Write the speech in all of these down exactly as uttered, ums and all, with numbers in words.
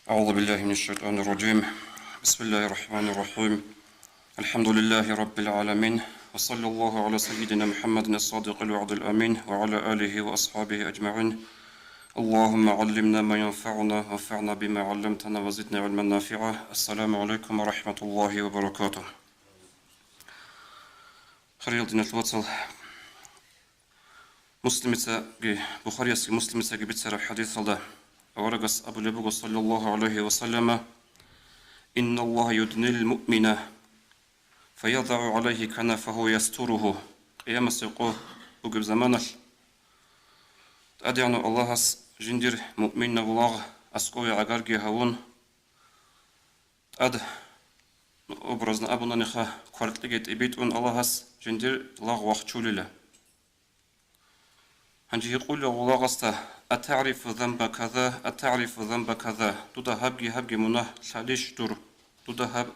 أعوذ بالله من الشيطان الرجيم. بسم الله الرحمن الرحيم. الحمد لله رب العالمين. وصلى الله على سيدنا محمد الصادق الوعد الأمين وعلى آله وأصحابه أجمعين. اللهم علمنا ما ينفعنا وانفعنا بما علمتنا وزدنا علما نافعا. السلام عليكم ورحمة الله وبركاته. Хириял диналъул вацал, Муслимицаги, Бухариясги Муслимицаги бицараб хӀадисалда аварагас абулеб буго, саллаллагьу гӀалайгьи ва саллама: «Инналлагьа юднил муъмина, фаядагӀу гӀалайгьи канафагьу ястуругьу». Къиямасеб къо бугеб заманалъ ТӀадегӀанав Аллагьас жиндир муъминав лагъ аскӀове гӀагарги гьавун, тӀад, образно абунаниха, кваркьиги тӀибитӀун Аллагьас жиндир лагъ вахчулила. Гьанже гьикъула гъулагъасда: «АтагӀрифу занба каза, атагӀрифу занба каза?» Дуда гьабги-гьабги мунагь лъалищ дур? Дуда гьаб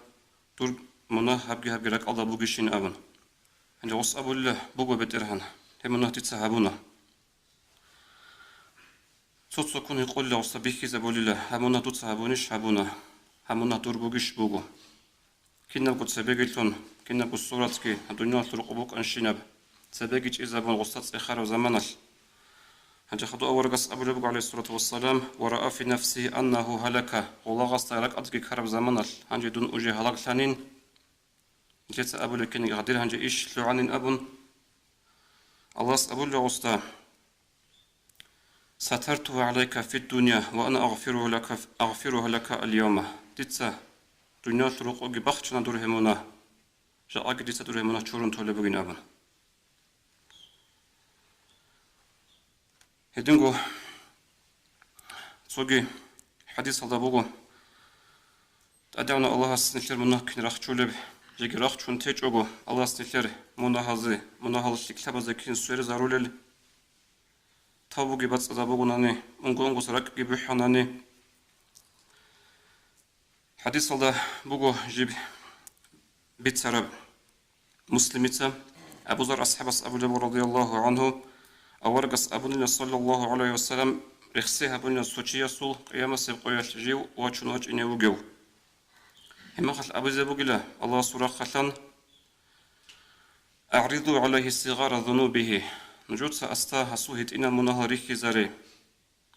дур мунагь гьабги-гьабги ракӀалда бугищин абун. Гьанже гъос абулила: «Буго, БетӀергьан, гьеб мунагь дица гьабуна». Цо-цоккун гьикъула гъосда бихьизабулила: «Гьаб мунагь дуца гьабунищ?» «Гьабуна». «Гьаб мунагь дур бугищ?» «Буго». Кинабго цебегилъун, кинабго суратги дуниялалъул рукъу букӀанщинаб, цебеги чӀезабун гъосда цӀехараб заманалъ. Гьанже хадув аварагас абулеб буго, гӀалайгьиссалату вассалам: «Ва раа фи нафсигьи аннагьу гьалака», гъулагъасда ракӀалдеги ккараб заманалъ, гьанже дун уже гьалаглъанин. Нилъеца абулеб ккеги гьадир гьанже иш лъугӀанин абун, Аллагьас абулеб гъосда: «Сатартугьу гӀалайка фиддуния ва ана агъфиругьу лака, агъфиругьа лака аль-явма». Дица дуниялалъул рукъуги бахчана дур гьеб мунагь, жакъаги дица дур гьеб мунагь чурун толеб бугин абун. Гьединго цоги хӀадисалда буго, ТӀадегӀанав Аллагьас нилъер мунагь кин рахчулеб, жеги рахчун течӀого, Аллагьас нилъер мунагьазе, мунагьал лъикӀлъабазе кин сверизарулел, тавбуги бацӀцӀадабугунани, унго-унгоса ракӀги бухӀанани. ХӀадисалда буго жиб бицараб Муслимица. Абу Зар асхӀабас абулеб, радияллагьу гӀангьу, аварагас абунила, саллаллагьу гӀалайгьи ва саллам, рехсей гьабунила цо чиясул къиямасеб къоялъ жив вачун вачӀине вугев. Гьеб мехалъ абизе бугила Аллагьасул рахъалъан: «АгӀриду гӀалайгьи сигъара зунубигьи». Нужеца асда гьасул гьитӀинал мунагьал рихьизаре.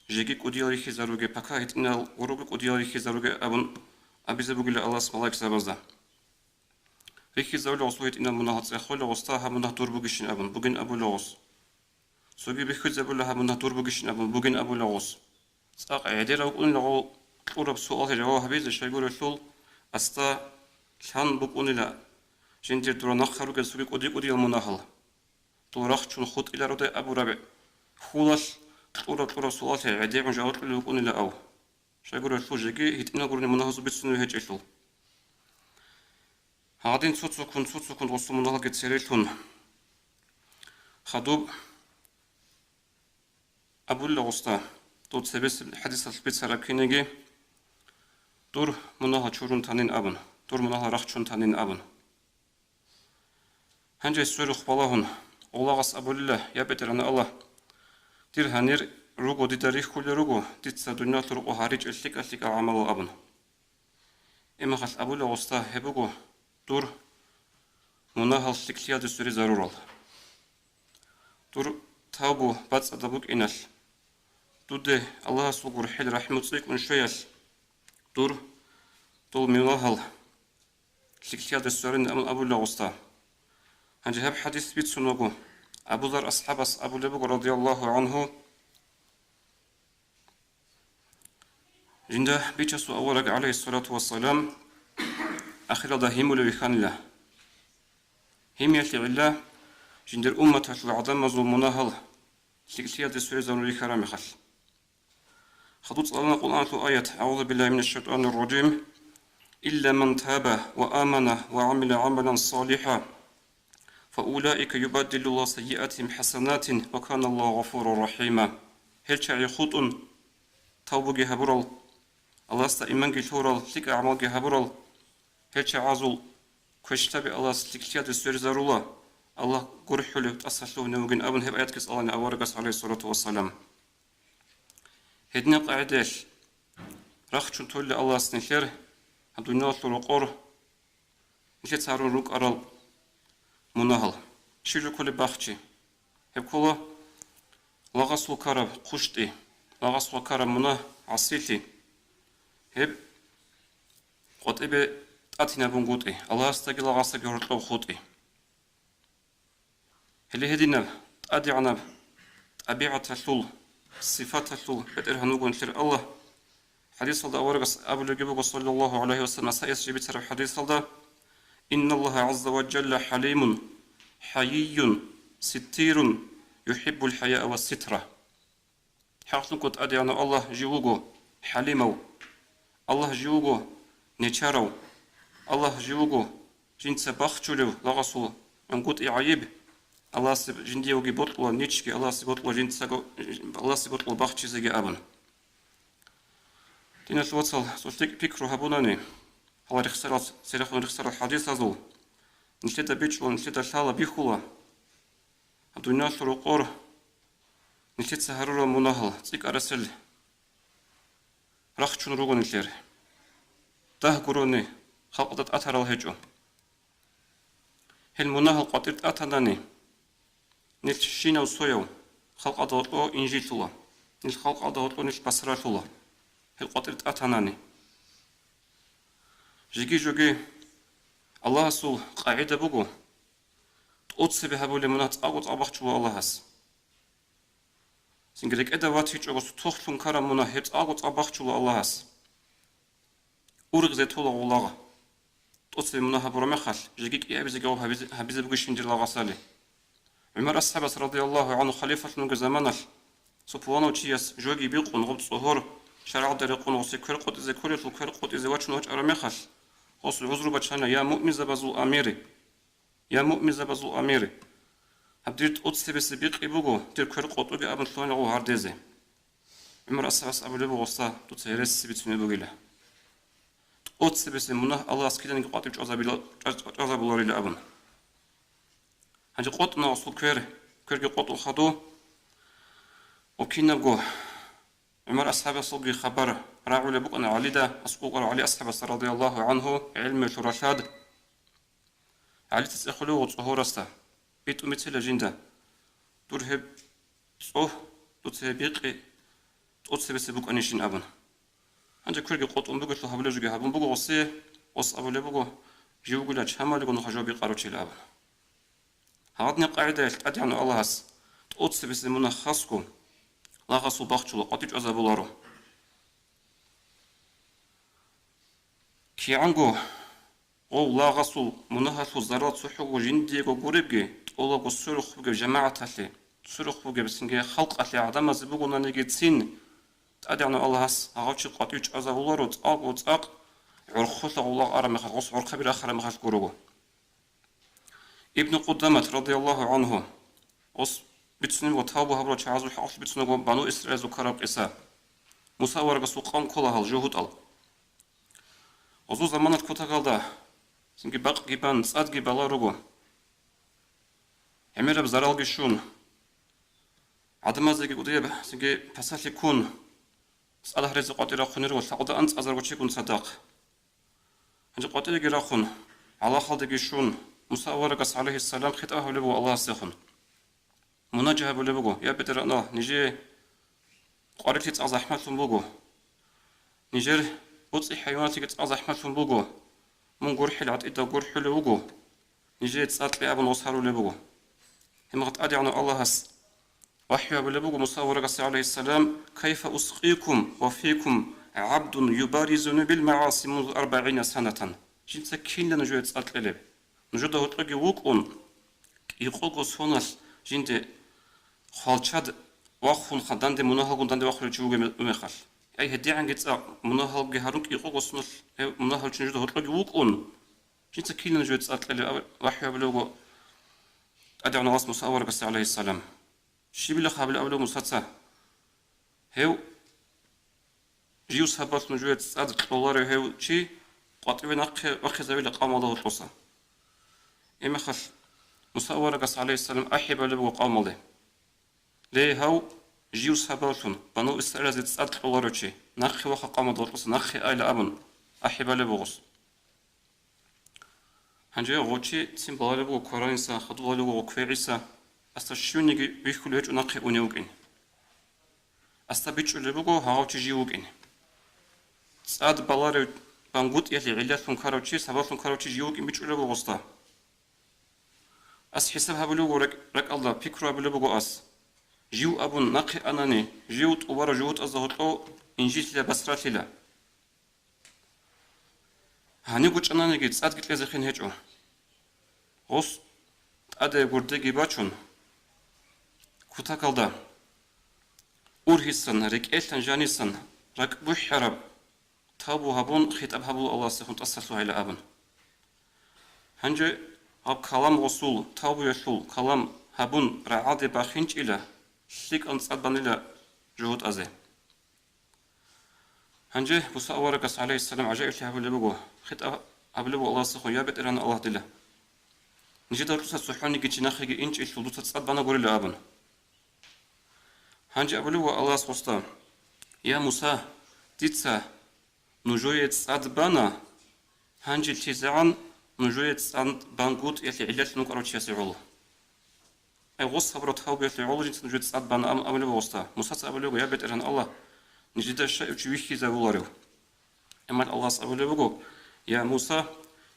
Жеги кӀудиял рихьизаруге, пока гьитӀинал гъуруги кӀудиял рихьизаруге абун абизе бугила Аллагьас малаикзабазда. Рихьизавула гъос гьитӀинал мунагьал, цӀехола гъосда гьаб мунагь дур бугищин абун, бугин абула гъос. Цоги бихьизабула гьаб мунагь дур бугищин абун, бугин абула гъос. ЦӀакъ гӀедерав вукӀунила гъов кьураб суаллъи жаваб гьабизе, щайгурелъул асда лъан букӀунила жиндир дора нахъа ругел цоги кӀуди-кӀудиял мунагьал. Дол рахчун хутӀилародай абураб хьулалъ кьураб-кьураб суаллъи гӀедегӀун жаваб кьулел вукӀунила ав. Щайгурелъул жеги гьитӀинал гурони мунагьазул бицунеб гьечӀелъул. Гьадин цо-цоккун, цо-цоккун гъосул мунагьалги церелъун. Хадуб абулла гъосда, дов цебесеб хӀадисалъ бицараб кинеги, дур мунагьал чурун танин абун, дур мунагьал рахчун танин абун. Гьанже сверухъ балагьун, гъулагъас абулила: «Я БетӀергьан Аллагь, дир гьанир руго, дида рихьулел руго, дица дуниялалъул рукъу гьаричӀел лъикӀа-лъикӀал гӀамалал», – абун. Гьеб мехалъ абула гъосда: «Гьеб буго дур мунагьал лъикӀлъиялде сверизарурал. Дур тавбу бацӀцӀадаб букӀиналъ, дуде Аллагьасул гурхӀел рахӀму цӀикӀкӀун щвеялъ, дур дол мунагьал лъикӀлъиялде сверин», – абун абула гъосда. Гьанже гьаб хӀадис бицун вуго, Абу Зар асхӀабас абулеб буго, радияллагьу гӀангьу, жинда бичасул авараг, гӀалайгьиссалату вассалам, ахиралда гьимулев вихьанила. Гьимиялъе гӀилла жиндир умматалъул гӀадамазул мунагьал лъикӀлъиялде сверизарун рихьараб мехалъ. Хадуб цӀалана Къуръаналъул аят: «АгӀузу биллагьи минаш шайтӀанир ражим. Илла ман таба ва амана ва гӀамила гӀамалан салихӀа, фа улаика юбаддилуллагьу саййиатигьим хӀасанатин, ва каналлагьу гъафуран рахӀима». Гьел чагӀи хутӀун, тавбуги гьабурал, Аллагьасда иманги лъурал, лъикӀа гӀамалги гьабурал, гьел чагӀазул квешлъаби Аллагьас лъикӀлъиялде сверизарула, Аллагь гурхӀулев, тӀасалъугьунев вугин абун гьеб аятги цӀалана аварагас, гӀалайгьиссалату вассалам. Гьединаб къагӀидаялъ, Рахчун толила Аллагьас нилъер гьаб дуниялалъул рокъор нилъеца гьарун рукӀарал мунагьал. Щиб жо кколеб бахчи? Гьеб ккола лагъасул ккараб хъущтӀи, лагъасул ккараб мунагь, гӀасилъи. Гьеб къватӀибе тӀатинабунгутӀи, Аллагьасдаги лагъасдаги гьоркьоб хутӀи. Гьеле гьединаб тӀадегӀанаб тӀабигӀаталъул, сифаталъул БетӀергьан вуго нилъер Аллагь. ХӀадисалда аварагас абулебги буго, саллаллагьу гӀалайгьи ва саллам, Насаияс жиб бицараб хӀадисалда: «Инналлагьа гӀазза ва жалла хӀалимун, хӀайийюн, ситтирун, юхӀиббул хӀаяа ва ситра». ХӀакълъунго ТӀадегӀанав Аллагь жив вуго хӀалимав, Аллагь жив вуго нечарав, Аллагь жив вуго жинца бахчулев лагъасул гӀунгутӀи гӀайиб, Аллагьасе жиндиевги бокьула нечги, Аллагьасе бокьула жинцаго, Аллагьасе бокьула бахчизеги абун. Диналъул вацал, цо лъикӀ пикру гьабунани, гьал рехсарал, церехун рехсарал хӀадисазул, нилъеда бичӀчӀула, нилъеда лъала, бихьула, гьаб дуниялалъул рокъор нилъеца гьарурал мунагьал цӀикӀкӀарасел рахчун руго нилъер. Дагь гурони халкъалда тӀатарал гьечӀо. Гьел мунагьал къватӀир тӀатанани, нилъ щинав сояв халкъалда гьоркьо инжилъула, нилъ халкъалда гьоркьо нилъ басралъула, гьел къватӀир тӀатанани. Жеги-жоги Аллагьасул къагӀида буго, тӀоцебе гьабулеб мунагь цӀакъго цӀакъ бахчула Аллагьас. Цинги рекӀеда ватичӀого цо тохлъун ккараб мунагь гьеб цӀакъго цӀакъ бахчула Аллагьас. Ургъизе тола гъолагъ. ТӀоцебе мунагь гьабураб мехалъ, жеги кӀиабизеги гъоб гьабизе, гьабизе бугищ жиндир лагъасали. ГӀумар асхӀабас, радияллагьу гӀангьу, халифалъун вугеб заманалъ, цо пуланав чияс жоги бикъун гъоб цӀогьор шаргӀалда рекъон гъосие квер къотӀизе кколелъул квер къотӀизе вачун вачӀараб мехалъ, гъос гӀузру бачана: «Я муъминзабазул амири! Я муъминзабазул амири! Гьаб дир тӀоцебесеб бикъи буго, дир квер къотӀоге», — абун лъугьана гъов гьардезе. ГӀумар асхӀабас абулеб буго гъосда: «Дуца гьереси бицунеб бугила. ТӀоцебесеб мунагь Аллагьас киданиги къватӀиб чӀвазабила-, чӀваз-, чӀвазабуларила», — абун. Гьанже къотӀна гъосул квер, кверги къотӀун хадув. Ва кинабго ГӀумар асхӀабасулги хабар рагӀулеб букӀана ГӀалида, аскӀов вукӀарав ГӀали асхӀабасда, радияллагьу гӀангьу, гӀелмуялъул ралъад. ГӀалица цӀехолев вуго цӀогьорасда: «БитӀун бицела жинда, дур гьеб цӀогь, дуца гьеб бикъи тӀоцебесеб букӀанищин», — абун. Гьанже кверги къотӀун бугелъул гьабулеб жоги гьабун буго гъосие, гъос абулеб буго: «Жив вугила, чамалиго нухалъ жо бикъарав чила», — абун. Гьадинаб къагӀидаялъ ТӀадегӀанав Аллагьас тӀоцебесеб мунагь хасго лагъасул бахчула, къватӀив чӀвазабуларо. КигӀанго гъов лагъасул мунагьалъул зарал цохӀого жиндиего гуребги, тӀолабго сверухъ бугеб жамагӀаталъе, сверухъ бугеб цинги халкъалъе гӀадамазе бугонаниги цин, ТӀадегӀанав Аллагьас гьагъав чи къватӀив чӀвазабуларо, цӀакъго цӀакъ гӀорхъолъа гъолагъ араб мехалъ, гъос гӀорхъаби рахараб мехалъ гурого. Ибну Къудамат, радияллагьу гӀангьу, гъос бицунеб ва тавба гьабурал чагӀазул хӀакъалъулъ бицунеб буго Бану Исраилазул ккараб къиса. Муса аварагасул къавм ккола гьал жугьутӀал. Гъозул заманалъ кутакалда цинги бакъги бан, цӀадги бала руго. ГӀемераб заралги щун, гӀадамазеги кӀудияб цинги пасалъи ккун, цӀад гьаризе къватӀир рахъунел руго, лъакъда анцӀазарго чигун цадахъ. Гьанже къватӀиреги рахъун, гьалахалдеги щун, Муса аварагас, гӀалайгьиссалам, хитӀаб гьабулеб буго Аллагьасдехун. Мунажа гьабулеб буго: «Я БетӀергьанав, нижее къварилъи цӀакъ захӀмалъун буго. Нижер боцӀи-хӀайваналъиги цӀакъ захӀмалъун буго. Мун гурхӀел гӀатӀидал гурхӀулев вуго. Нижее цӀар кье», — абун гъос гьарулеб буго. Гьебмехалъ ТӀадегӀанав Аллагьас вахӀю гьабулеб буго Муса аварагасе, гӀалайгьиссалам: «Кайфа ускъикум ва фикум гӀабдун юбаризуни бил магӀаси мунзу арбагӀина санатан». Жинца кинла нужее цӀар кьелеб? Нужеда гьоркьоги вукӀун, кӀикъого соналъ жинде хвалчад вахун, данде мунагьалгун данде вахулев чи вугеб мехалъ. Ай, гьедигӀанги цӀакъ мунагьалги гьарун, кӀикъого соналъ гьев мунагьал чи нужеда гьоркьоги вукӀун, жинца кинла нужее цӀар кьелеб? Аб-, вахӀю гьабулеб буго ТӀадегӀанав Аллагьас Муса аварагасе, гӀалайгьиссалам. Щибила гьабилеб абулеб Мусаца? Гьев жив сабаблъун нужее цӀар кьоларев гьев чи къватӀиве нахъе вахъизавила къавмалда гьоркьоса. Гьебмехалъ Муса аварагас, гӀалайгьиссалам, ахӀи балеб буго къавмалде: «Ле, гьав жив сабаблъун, бану Исраилазе цӀад кьоларев чи, нахъе ваха къавмалда гьоркьоса, нахъе айла абун, ахӀи балеб буго гъос. Гьанже гъов чи цин балареб буго квараниса, хадуб балареб буго квегӀиса, асда щивниги вихьулев гьечӀо нахъе унев вукӀин. Асда бичӀчӀулеб буго гьав чи жив вукӀин. ЦӀад баларев, бангутӀиялъе гӀиллалъун ккарав чи, сабаблъун ккарав чи жив вукӀин бичӀчӀулеб буго гъосда. Ас хӀисаб гьабулев вуго ракӀ-, ракӀалда, пикру гьабулеб буго ас. Жив абун нахъе анани, жив тӀубараб жугьутӀазда гьоркьов инжитлъила, басралъила. Гьаниб гучӀананиги цӀадги кьезе хин гьечӀо. Гъос тӀаде гурдеги бачун, кутакалда ургьисан, рекӀелъан жанисан, ракӀбухӀараб тавбу гьабун, хитӀаб гьабула Аллагьасехун тӀасалъугьайила абун. Гьанже гьаб калам гъосул, тавбуялъул калам гьабун, рагӀалде бахинчӀила, лъикӀан цӀад банила жугьутӀазе. Гьанже Муса аварагас, гӀалайгьиссалам, гӀажаиблъи гьабулеб буго, хитӀаб гьабулеб буго Аллагьасехун: «Я БетӀергьан Аллагь дила, нижеда гьоркьоса цохӀониги чи нахъеги инчӀелъул дуца цӀад бана гурила», — абун. Гьанже абулеб буго Аллагьас гъосда: «Я Муса, дица нужее цӀад бана, гьанже лъизегӀан нужее цӀад бангутӀиялъе гӀиллалъун вукӀарав чиясе гӀоло». Ай, гъос гьабураб тавбуялъе гӀоло жинца нужее цӀад бана, ам-, абулеб гъосда. Мусаца абулеб буго: «Я БетӀергьан Аллагь, нижеда щай чи вихьизавуларев?» Амма Аллагьас абулеб буго: «Я Муса,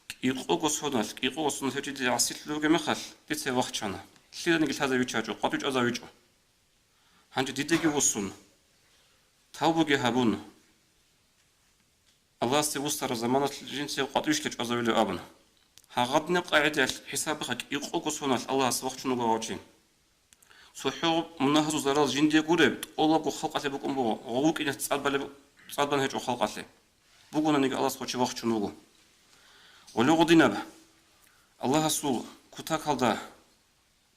кӀикъого соналъ, кӀикъого соналъ гьев чи дида гӀасилъулев вугеб мехалъ, дица вахчана. Лъиданиги лъазавиччачӀо, къватӀив чӀвазавичӀо. Гьанже дидаги вуссун, тавбуги гьабун, Аллагьасде вуссараб заманалъ жинца къватӀивищ чӀвазавилев», — абун. Гьагъадинаб къагӀидаялъ хӀисаб бахъа, кӀикъого соналъ Аллагьас вахчун вуго гьав чи. ЦохӀо мунагьазул зарал жиндие гуреб, тӀолабго халкъалъе букӀун буго, гъов вукӀиналъ цӀад балеб-, цӀад бан гьечӀо халкъалъе. Бугонаниги Аллагьас гъов чи вахчун вуго. Гъоле гъодинаб Аллагьасул кутакалда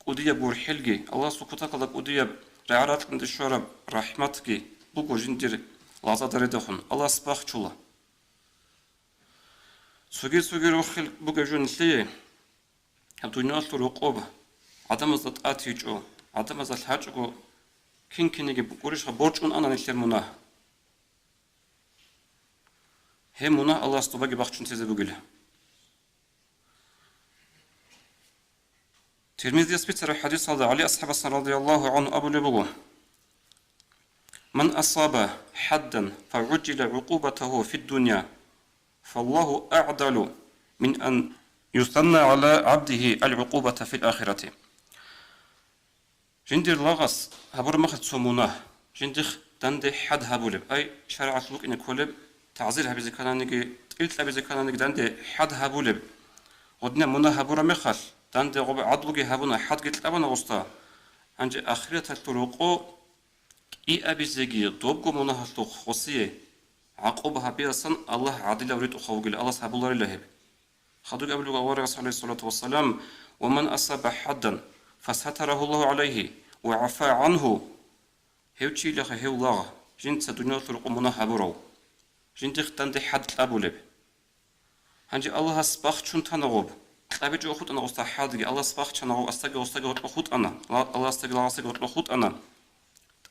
кӀудияб гурхӀелги, Аллагьасул кутакалда кӀудияб рагӀа-ракьанде щвараб рахӀматги буго жиндир лагъзадаредахун, Аллагьас бахчула. Цоги-цоги рохел бугеб жо нилъее, гьаб дуниялалъул рокъоб гӀадамазда тӀатичӀо, гӀадамазда лъачӀого, кин-кинеги букӀурищха борчӀун ана нилъер мунагь. Гьеб мунагь Аллагьас добаги бахчун тезе бугила. Тирмизияс бицараб хӀадисалда ГӀали асхӀабасан радияллагьу гӀангьу абулеб буго: «Ман асаба хӀаддан фагӀуджила гӀукъубатагьу фиддуния, фаллагьу агӀдалу мин ан юсанна гӀала гӀабдигьи алгӀукъубата фил ахирати». Жиндир лагъас гьабураб мехалъ цо мунагь, жиндихъ данде хӀад гьабулеб, ай, шаригӀат букӀине кколеб, тагӀзир гьабизе ккананиги, тӀил кьабизе ккананиги данде хӀад гьабулеб. Гъодинаб мунагь гьабураб мехалъ, данде гъоб гӀадлуги гьабуна, хӀадги кьабана гъосда. Гьанже ахираталъул рокъо кӀиабизеги добго мунагьалъухъ гъосие гӀакъуба гьабиялсан Аллагь гӀадилав ритӀухъав вугила, Аллагьас гьабуларила гьеб. Хадуб абулеб аварагас, гӀалайгьиссалату вассалам: «Ва ман асаба хӀаддан, фасатарагьу Аллагьу гӀалайгьи ва гӀафа гӀангьу». Гьев чилаха гьев лагъ, жинца дуниялалъул рокъоб мунагь гьабурав, жиндихъ данде хӀад кьабулеб. Гьанже Аллагьас бахчун тана гъоб, кьабичӀого хутӀана гъосда хӀадги, Аллагьас бахчана гъоб, асдаги гъосдаги гьоркьоб хутӀана, Аллагьасдаги лагъасдаги гьоркьоб хутӀана.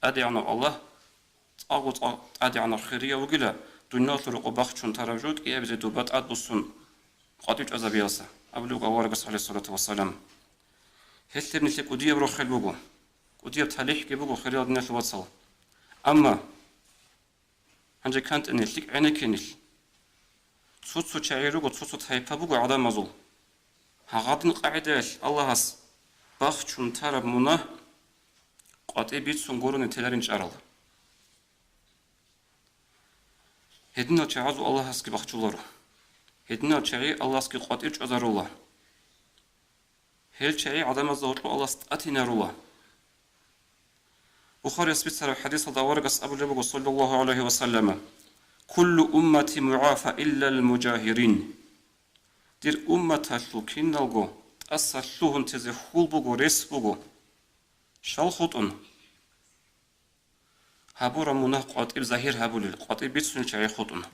ТӀадегӀанав Аллагь цӀакъго-цӀакъ ТӀадегӀанав хирияв вугила, дуниялалъул рокъоб бахчун тараб жо кӀиабизе доба тӀадбуссун къватӀив чӀвазабиялса, абулеб аварагас, гӀалайгьиссалату вассалам. Гьелъ гьеб нилъер кӀудияб рохел буго, кӀудияб талихӀги буго, хириял диналъул вацал. Амма гьанже кантӀе нилъ, лъикӀ гӀенекке нилъ. Цо-цо чагӀи руго, цо-цо тайпа буго гӀадамазул. Гьагъадин къагӀидаялъ Аллагьас бахчун тараб мунагь къватӀибе бицун гурони теларин чӀарал. Гьединал чагӀазул Аллагьасги бахчуларо. Гьединал чагӀи Аллагьасги къватӀир чӀвазарула. Гьел чагӀи гӀадамазда гьоркьоб Аллагьас тӀатинарула. Бухарияс бицараб хӀадисалда аварагас абулеб буго, саллаллагьу гӀалайгьи ва саллама: «Куллу уммати мугӀафа иллал мужагьирин». Дир умматалъул киналго тӀаса лъугьун тезе хьул буго, рес буго. Щал хутӀун? Гьабураб мунагь къватӀиб загьир гьабулел, къватӀиб бицунел чагӀи хутӀун.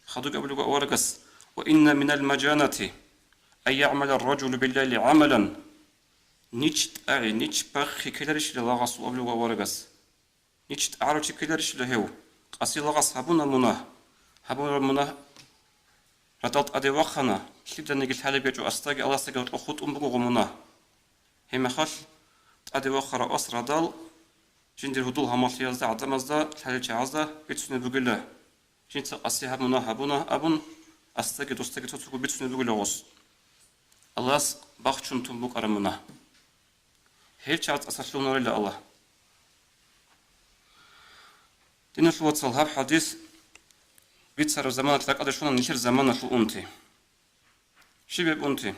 Хадуб абулеб буго аварагас: «Ва инна минал мажанати ан ягӀмала ар-ражулу биллайли гӀамалан». Нич тӀагӀи, нич бахъи ккеларищила лагъасул абулеб аварагас? Нич тӀагӀарав чи ккеларищила гьев? Къаси лагъас гьабуна мунагь, гьабураб мунагь радал тӀаде вахъана, лъиданиги лъалеб гьечӀо, асдаги Аллагьасдаги гьоркьоб хутӀун буго гъо мунагь. Гьеб мехалъ тӀаде вахъарав ас радал жиндир гьудул-гьалмагълъиязда, гӀадамазда, лъалел чагӀазда бицунеб бугила, жинца къаси гьаб мунагь гьабуна абун, асдаги досдаги цо-цого бицунеб бугила гъос. Аллагьас бахчун тун букӀараб мунагь. Гьел чагӀаз тӀасалъугьунарила Аллагь. Диналъул вацал, гьаб хӀадис бицараб заманалъ ракӀалде щвана нилъер заманалъул унти. Щиб гьеб унти?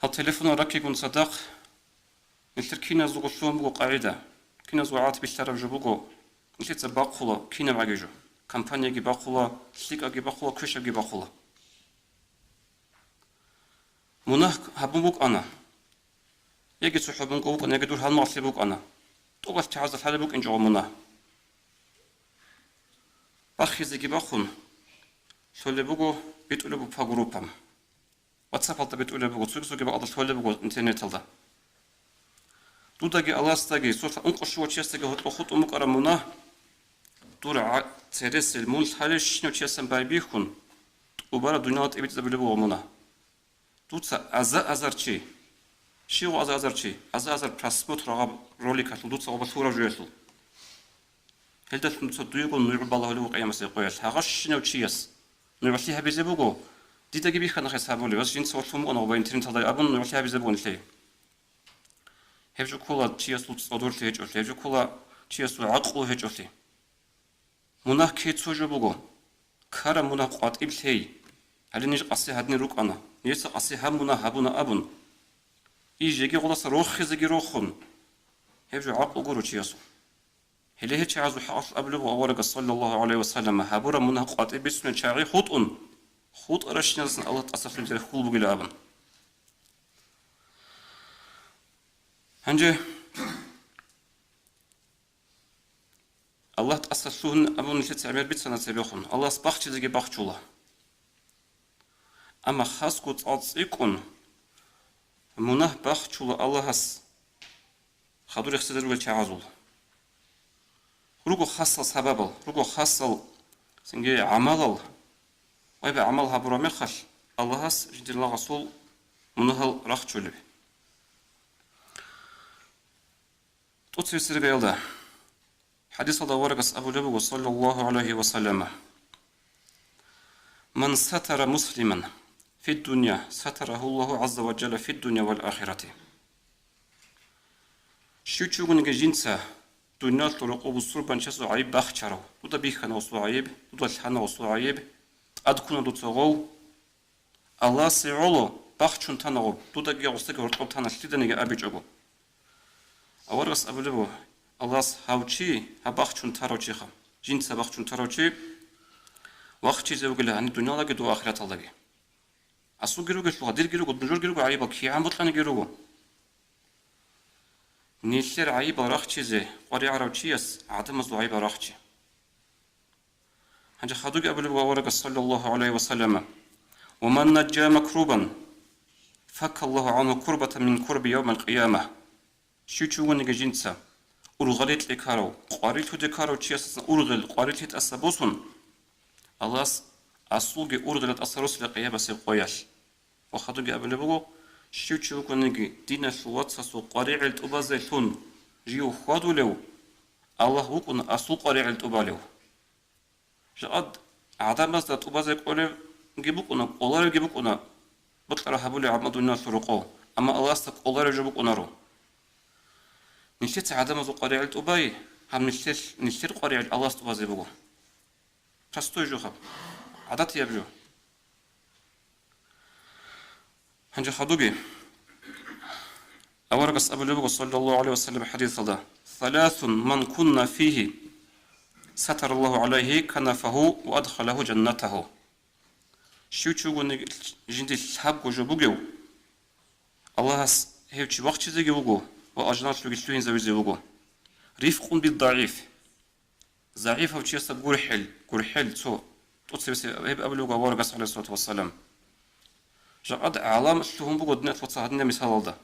Гьал телефонал раккигун цадахъ нилъер киназулго лъугьун буго къагӀида. Киназул гӀадат бихьараб жо буго, нилъеца бахъула кинаб гӀаги жо. Компанияги бахъула, лъикӀабги бахъула, квешабги бахъула. Мунагь гьабун букӀана, яги цохӀо бунго вукӀана, яги дур гьалмагълъи букӀана, тӀубал чагӀазда лъалеб букӀинчӀого мунагь. Бахизеги бахун, лъолеб буго, битӀулеб буго по группам. WhatsApp-алда битӀулеб буго, цоги-цоги бакӀалда лъолеб буго интернеталда. Дудаги Аллагьасдаги, цо лъа-, ункъо щуго чиясдаги гьоркьоб хутӀун букӀараб мунагь, дур гӀа-, цересел мун лъалебщинав чиясан байбихьун, тӀубараб дунияла тӀибитӀизабулеб буго мунагь. Дуца аза-азар чи, щивго аза-азар чи, аза-азар просмотр гьаб роликалъул дуца гъоба лъураб жоялъул. Гьелдалъун дуца дуего нугӀ балагьулев вукӀа Къиямасеб къоялъ. Гьагъащинав чияс нугӀлъи гьабизе буго, дидаги бихьана хес гьабулев, ас жинца валъун вукӀана гъоба интернеталда абун нугӀлъи гьабизе бугони лъей. Гьеб жо ккола чиясул цӀодорлъи гьечӀолъи, гьеб жо ккола чиясул гӀакълу гьечӀолъи. Мунагь ккей цо жо буго, ккараб мунагь къватӀиб лъей. Гьале ниж къаси гьадин рукӀана, нижеца къаси гьаб мунагь гьабуна абун. И жеги гъолдаса рохизеги рохун. Гьеб жо гӀакълу гуро чиясул. Гьеле гьел чагӀазул хӀакъалъулъ абулеб буго аварагас, саллаллагьу гӀалайгьи ва саллам, гьабураб мунагь къватӀиб бицунел чагӀи хутӀун, хутӀаращиназасан Аллагь тӀасалъугьинчӀеб хьул бугила абун. Гьанже Аллагь тӀасалъугьин абун нилъеца гӀемер бицана цебехун, Аллагьас бахчизеги бахчула. Амма хасго цӀалцӀикӀкӀун мунагь бахчула Аллагьас хадур рехсезе ругел чагӀазул. Руго хасал сабабал, руго хасал цинги гӀамалал, гьеб гӀамал гьабураб мехалъ Аллагьас жиндир лагъасул мунагьал рахчулеб. ТӀоцебесеб ригаялда хӀадисалда аварагас абулеб буго, саллаллагьу гӀалайгьи ва саллама: «Ман сатара муслиман фиддунья, сатарагьу Аллагьу гӀазза ва жалла фиддунья вал ахирати». Щив чи вугониги жинца дуниялалъул рокъоб бусурбанчиясул гӀайиб бахчарав, дуда бихьана гъосул гӀайиб, дуда лъана гъосул гӀайиб, тӀадккуна дуца гъов, Аллагьасе гӀоло бахчун тана гъоб, дудаги гъосдаги гьоркьоб тана лъиданиги абичӀого. Аварагас абулеб буго, Аллагьас гьав чи, гьаб бахчун тарав чиха, жинца бахчун тарав чи, вахчизе вугила гьаниб дуниялалдаги дова ахираталдаги. Асулги ругелъулха, дирги руго, нужерги руго гӀайибал, кигӀан бокьаниги руго. Нилъер гӀайибал рахчизе къваригӀарав чияс гӀадамазул гӀайибал рахчи. Гьанже хадуги абулеб буго аварагас, саллаллагьу гӀалайгьи ва саллама: «Ва ман наджжа макрубан, факкаллагьу гӀангьу курбатан мин кураби явмал къияма». Щив чи вугониги жинца ургъел рекье ккарав, къварилъуде ккарав чиясдасан ургъел, къварилъи тӀаса босун, Аллагьас асулги ургъел тӀаса росила къиямасеб къоялъ. Ва хадуги абулеб буго, щив чи вукӀаниги диналъул вацасул къваригӀел тӀубазелъун жив хьвадулев, Аллагь вукӀун асул къваригӀел тӀубалев. Жакъа гӀадамазда тӀубазе кӀолебги букӀуна, кӀоларебги букӀуна, бокьараб гьабулеб гӀадамал дуниялалъул рокъов, амма Аллагьасда кӀолареб жо букӀунаро. Нилъеца гӀадамазул къваригӀел тӀубай, гьаб нилъер, нилъер къваригӀел Аллагьас тӀубазе буго. Простой жо гьаб, гӀадатияб жо. Гьанже хадуги. Аварагас абулеб буго, саллаллагьу гӀалайгьи ва саллам, хӀадисалда: «Саласун ман кунна фигьи, сатараллагьу гӀалайгьи канафагьу ва адхалагьу жаннатагьу». Щив чи вугони жинди лъабго жо бугев, Аллагьас гьев чи вахчизеги вуго ва алжаналъувги лъугьинзавизе вуго. Рифкъун биддагӀиф. ЗагӀипав чиясда гурхӀел, гурхӀел цо тӀоцебесеб гьеб абулеб буго аварагас, гӀалайгьиссалату вассалам. Жакъад гӀалам лъугьун буго диналъул цо гьадинаб мисалалда.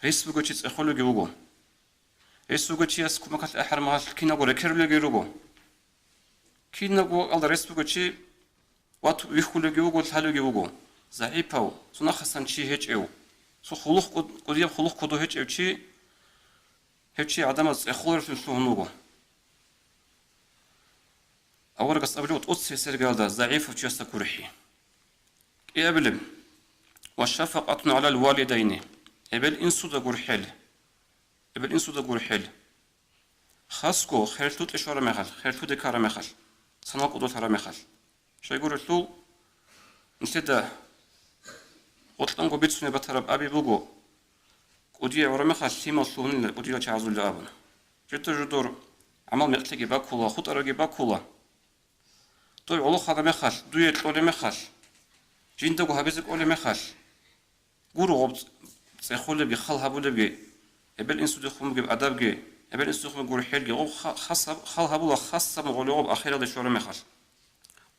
Рес бугев чи цӀехолевги вуго. Рес бугев чияс кумекалъ ахӀараб мехалъ киналго рекерулевги руго. Киналго бакӀалда рес бугев чи ват вихьулевги вуго, лъалевги вуго. ЗагӀипав, цо нахъасан чи гьечӀев, цо хъулухъ кӀуд-, кӀудияб хъулухъ кодо гьечӀев чи, гьев чи гӀадамаз цӀехоларевлъун лъугьун вуго. Аварагас абулеб тӀоцебесеб иргаялда загӀипав чиясда гурхӀи. КӀиабилеб: «Ва шафакъатун гӀалал валидайни», эбел-инсуда гурхӀел. Эбел-инсуда гурхӀел. Хасго херлъукье щвараб мехалъ, херлъуде ккараб мехалъ, санал кӀодо лъараб мехалъ. Щайгурелъул, нилъеда гъоркьанго бицунеб батараб аби буго, кӀудияв гӀураб мехалъ лъимал лъугьунила кӀудиял чагӀазулила абун. Жидер жидер гӀамал мекълъиги бакула, хутӀарабги бакула. Дой гӀолохъанаб мехалъ, дуе кьолеб мехалъ, жиндаго гьабизе кӀолеб мехалъ, гуро гъоб цӀехолебги, хал гьабулебги, эбел-инсудехун бугеб адабги, эбел-инсудехун бугеб гурхӀелги, гъоб ха-, хас гьаб-, хал гьабула хасаб гъолеб гъоб ахиралде щвараб мехалъ.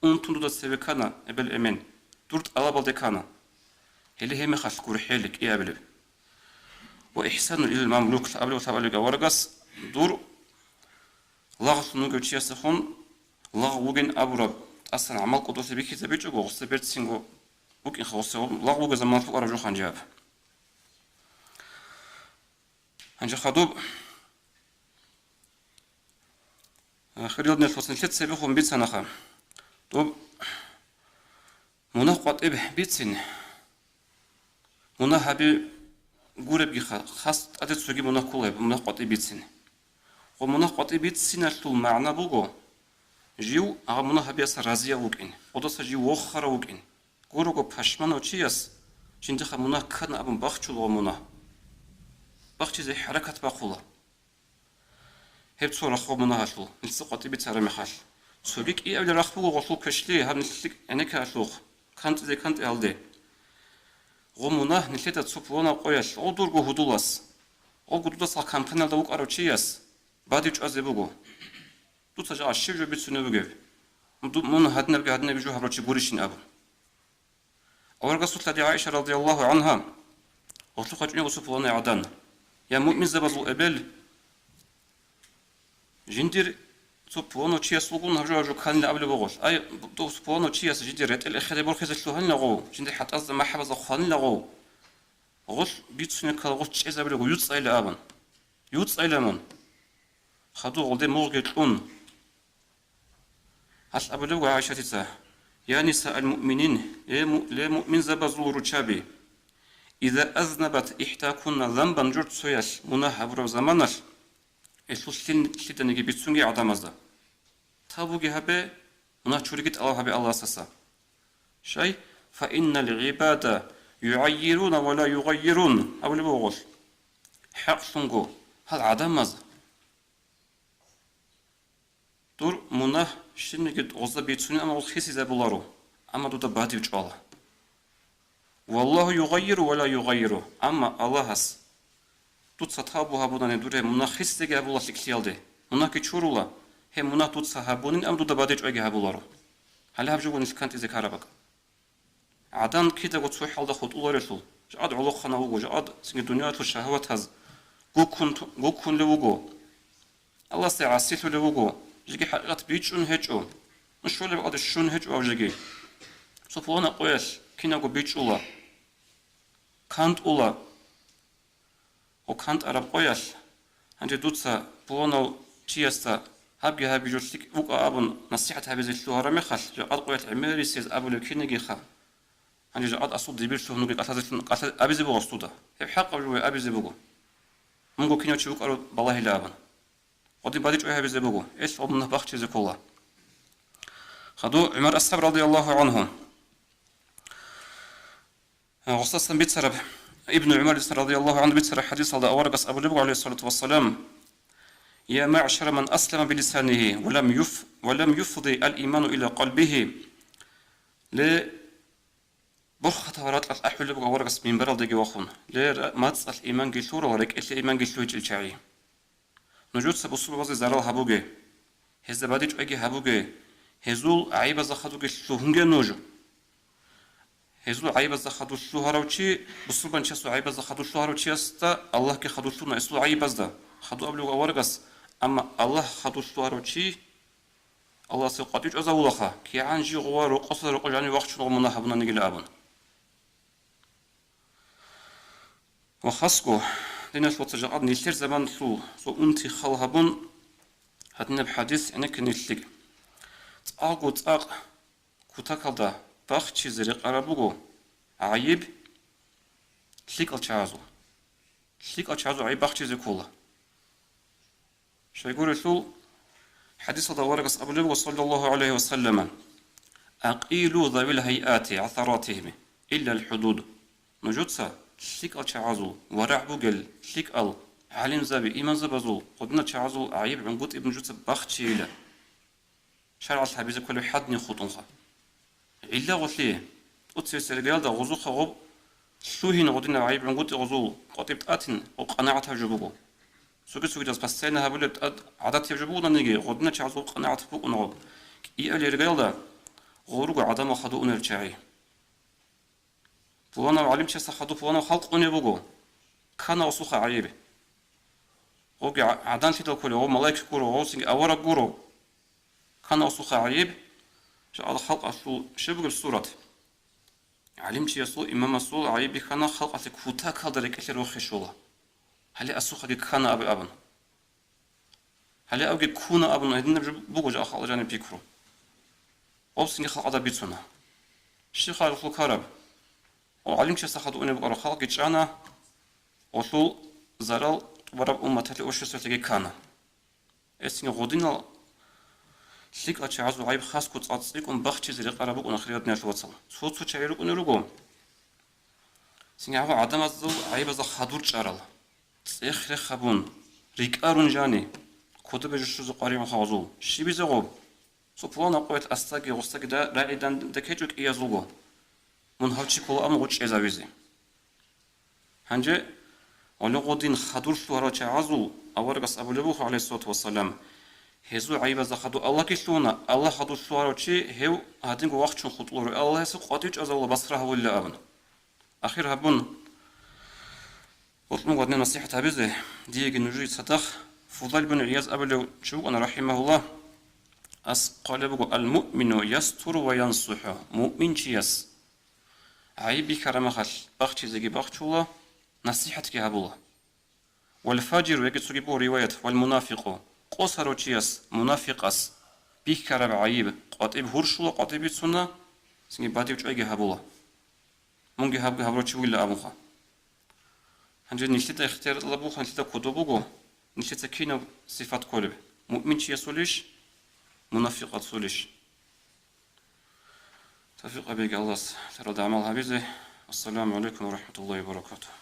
Унтун дуда цеве ккана эбел-эмен, дур тӀалабалде ккана. Гьеле гьеб мехалъ гурхӀел кӀиабилеб. «Ва ихсану илал мамлюк», абулев лъабалига аварагас, дур лагълъун вугев чиясдехун лагъ вугин абураб тӀасан гӀамал кӀодолъи бихьизабичӀого, гъосда берцинго букӀинха, гъосда лагъ вугезаб ман лъукъараб жо ханжаб. Гьанже хадуб, э, хириял диналъул вацал, нилъеца цебехун бицанаха. Доб мунагь къватӀиб бицин, мунагь гьаби гуребгиха, хас тӀаде цоги мунагь ккола гьеб мунагь къватӀиб бицин. Гъо мунагь къватӀиб бициналъул магӀна буго, жив гьаб мунагь гьабиялъа разияв вукӀин, гъодаса жив вохарав вукӀин. Гурого пашманав чияс жиндихъа мунагь ккана абун бахчула гъо мунагь. Бахчизе хӀаракат бахъула. Гьеб цо рахъ гъо мунагьалъул, нилъеца къватӀиб бицараб мехалъ. Цоги кӀиабилеб рахъ буго гъолъул квешлъи гьаб нилъ гӀенеккаялъухъ, кантӀизе-кантӀиялде. Гъо мунагь нилъеда цо пуланаб къоялъ, гъо дурго гьудулас, гъо гудудасал компаниялда вукӀарав чияс бадиб чӀвазе буго. Дуца жагьа щиб жо бицунеб бугеб? Ду-, мун гьадинабги гьадинаби жо гьабурав чи гурищин абун. Аварагасул лъади ГӀайша радияллагьу гӀангьа гъорлъухъа чӀунего цо пуланай гӀадан: «Я муъминзабазул эбел, жиндир цо пуланав чияс вугун гьаб жо, гьаб жо кканила», абулеб бугъулъ. Ай, дов цо пуланав чияс жиндир ретӀел эхеде борхизе лъугьанила гъов, жиндир хӀатӀазда махӀабазда хванила гъов. Гъолъ бицунеб ккала, гъолъ чӀезабилеб буго, юцӀцӀайила абун. ЮцӀцӀайила мун. Хадур гъолде мугъги кьун. Гьалъ абулеб буго ГӀайшатица: «Я ниса ал-муъминин, ле му-, ле муъминзабазул руччаби, иза азнабат ихӀдакунна занбан», жур цоялъ мунагь гьабураб заманалъ, гьелъул лъин-, лъиданиги бицунге гӀадамазда. Тавбуги гьабе, мунагь чуриги тӀалаб гьабе Аллагьасдаса. Щай? «Фа иннал гӀибада югӀаййируна ва ла югъаййирун», абулеб буго гъолъ. ХӀакълъунго, гьал гӀадамаз дур мунагь щибниги гъозда бицунин, амма гъол хисизабуларо, амма дуда бадиб чӀвала. «Валлагьу югъаййиру ва ла югъаййиру», амма Аллагьас дуца тавбу гьабунани дур гьеб мунагь хисизеги гьабула лъикӀлъиялде, мунагьги чурула, гьеб мунагь дуца гьабунин, амма дуда бадиб чӀвайги гьабуларо. Гьале гьаб жого нилъ кантӀизе ккараб бакӀ. ГӀадан кидаго цо хӀалда хутӀуларелъул, жакъад гӀолохъанав вуго, жакъад цинги дуниялалъул шагьаватаз гуккун-, гуккунлев вуго. Аллагьасде гӀасилъулев вуго, жеги хӀакъикъат бичӀчӀун гьечӀо, щолеб бакӀалде щун гьечӀо гьав жеги. Цо пуланаб къоялъ кинабго бичӀчӀула, кантӀула. Гъо кантӀараб къоялъ, гьанже дуца пуланав чиясда гьабги-гьабги жо лъикӀ букӀа абун насихӀат гьабизе лъугьараб мехалъ, жакъад къоялъ гӀемерисез абулеб кинигиха. Гьанже жакъад асул дибирлъун вугеб кӀалъазе лъун кӀалъа-, абизе буго гъос дуда. Гьеб хӀакъаб жо абизе буго. Мунго кинав чи вукӀарав балагьила абун. Гъодин бадиб чӀвай гьабизе буго. Эл гъо мунагь бахчизе ккола. Хадув ГӀумар асхӀаб радияллагьу гӀангьу. Гъосасан бицараб, Ибну ГӀумарица радияллагьу гӀангьу бицараб хӀадисалда аварагас абулеб буго, гӀалайгьиссалату вассалам: «Я маъшара ман аслама билисанигьи ва лам юф-, ва лам юфди ал-иману иля къалбигьи». Ле, борхатал ракьалъ ахӀулеб буго аварагас минбаралдеги вахун: «Ле, ра-, мацӀалъ иманги лъурал, рекӀелъе иманги лъугьичӀел чагӀи». Нужеца бусурбабазе зарал гьабуге, гьезда бадиб чӀвайги гьабуге, гьезул гӀайибазда хадуге лъугьунге нуж. Гьезул гӀайибазда хадур лъугьарав чи, бусурбанчиясул гӀайибазда хадур лъугьарав чиясда Аллагьги хадур лъугьуна гьесул гӀайибазда, хадур абулев аварагас, амма Аллагь хадур лъугьарав чи, Аллагьасул къватӀив чӀвазавулаха, кигӀан жи гъова рокъоса рокъо жанив вахчун гъо мунагь гьабунаниги абун. Ва хасго, диналъул вацал, жакъа нилъер заманалъул цо унти хал гьабун, гьадинаб хӀадис гӀенекке нилъ лъикӀ. ЦӀакъго цӀакъ кутакалда бахчизе рекъараб буго гӀайиб лъикӀал чагӀазул. ЛъикӀал чагӀазул гӀайиб бахчизе ккола. Щайгурелъул, хӀадисалда аварагас абулеб буго, саллаллагьу гӀалайгьи ва саллама: «Акъилу завил гьайати гӀасаратигьим, иллал хӀудуд». Нужеца лъикӀал чагӀазул, варагӀ бугел лъикӀал гӀалимзаби, имамзабазул, гъодинал чагӀазул гӀайиб гӀунгутӀи нужеца бахчейила. ШаргӀалъ гьабизе кколеб хӀадни хутӀунха. ГӀилла гъолъие, тӀоцебесеб иргаялда гъозухъа гъоб лъугьин гъодинаб гӀайиб гӀунгутӀи гъозул къватӀиб тӀатин, гъоб къанагӀатаб жо буго. Цоги-цогидаз постоянно гьабулеб тӀад гӀадатияб жо бугонаниги, гъодинал чагӀазул къанагӀат букӀун гъоб. КӀиабилеб иргаялда гъо руго гӀадамал хадув унел чагӀи. Пуланав гӀалимчиясда хадув пуланав халкъ унеб буго. Ккана гъосухъа гӀайиб. Гъоги гӀа-, гӀаданлъидал кколев, гъо малаик гуро, гъосинги авараг гуро. Ккана гъосухъа гӀайиб, жакъа халкъалъул щиб бугеб сурат? ГӀалимчиясул, имамасул гӀайиб бихьана, халкъалъе кутакалда рекӀелъе рохе щола. Гьале асухъаги ккана абе абун. Гьале абги ккуна абун гьединаб жо буго жакъа халкъ жаниб пикру. Гъобсинги халкъалда бицуна. Щиб халкъалъул ккараб? О, гӀалимчиясда хадув унеб букӀараб халкъги чӀана, гъолъул зарал тӀубараб умматалъе, обществалъеги ккана. Гьесинги гъодинал лъикӀал чагӀазул гӀайиб хасго цӀакъ цӀикӀкӀун бахчизе рекъараб букӀун ахират, диналъул вацал. Цо-цо чагӀи рукӀунел руго. Цинги гьаб гӀадамазул гӀайибазда хадур чӀарал, цӀех-рех гьабун, рикӀкӀарун жани, кодобе жо щузе къваригӀун хавазул. Щибизе гъоб? Цо пуланаб къоялъ асдаги гъосдаги да-, рагӀидан декечӀо кӀиязулго. Мун гьав чи ккола абун гъо чӀезавизе. Гьанже гьале гъодин хадур лъугьарал чагӀазул аварагас абулеб буго, гӀалайгьиссалату вассалам: «Гьезул гӀайибазда хадув Аллагьги лъугьуна, Аллагь хадур лъугьарав чи гьев гьадинго вахчун хутӀуларо, Аллагьасе къватӀив чӀвазавула басра гьавулила», – абун. Ахир гьабун, гьоркьоб гьадинаб насихӀат гьабизе диеги нужее цадахъ Фудал бин ГӀияз абулев чи вукӀана, рахӀимагьуллагь, ас хъвалеб буго: «Ал-муъмину ястуру ва янсухӀу», муъминчияс гӀайиб бихьараб мехалъ бахчизеги бахчула, насихӀатги гьабула. «Вал фажиру», яги цоги буго риваят, «вал мунафикъу», къосарав чияс, мунафикъас, бихьараб гӀайиб къватӀиб гьурщула, къватӀиб бицуна, цинги бадиб чӀвайги гьабула. Мунги гьабги гьабурав чи вугилан абунха. Гьанже нилъеда ихтияр буго, нилъеда кодоб буго, нилъеца кинаб сифат кколеб: муъминчиясулищ, мунафикъасулищ? Тавфикъ гьабеги Аллагьас, таралда гӀамал гьабизе. Ассаламу гӀалайкум ва рахӀматуллагьи ва баракатугьу.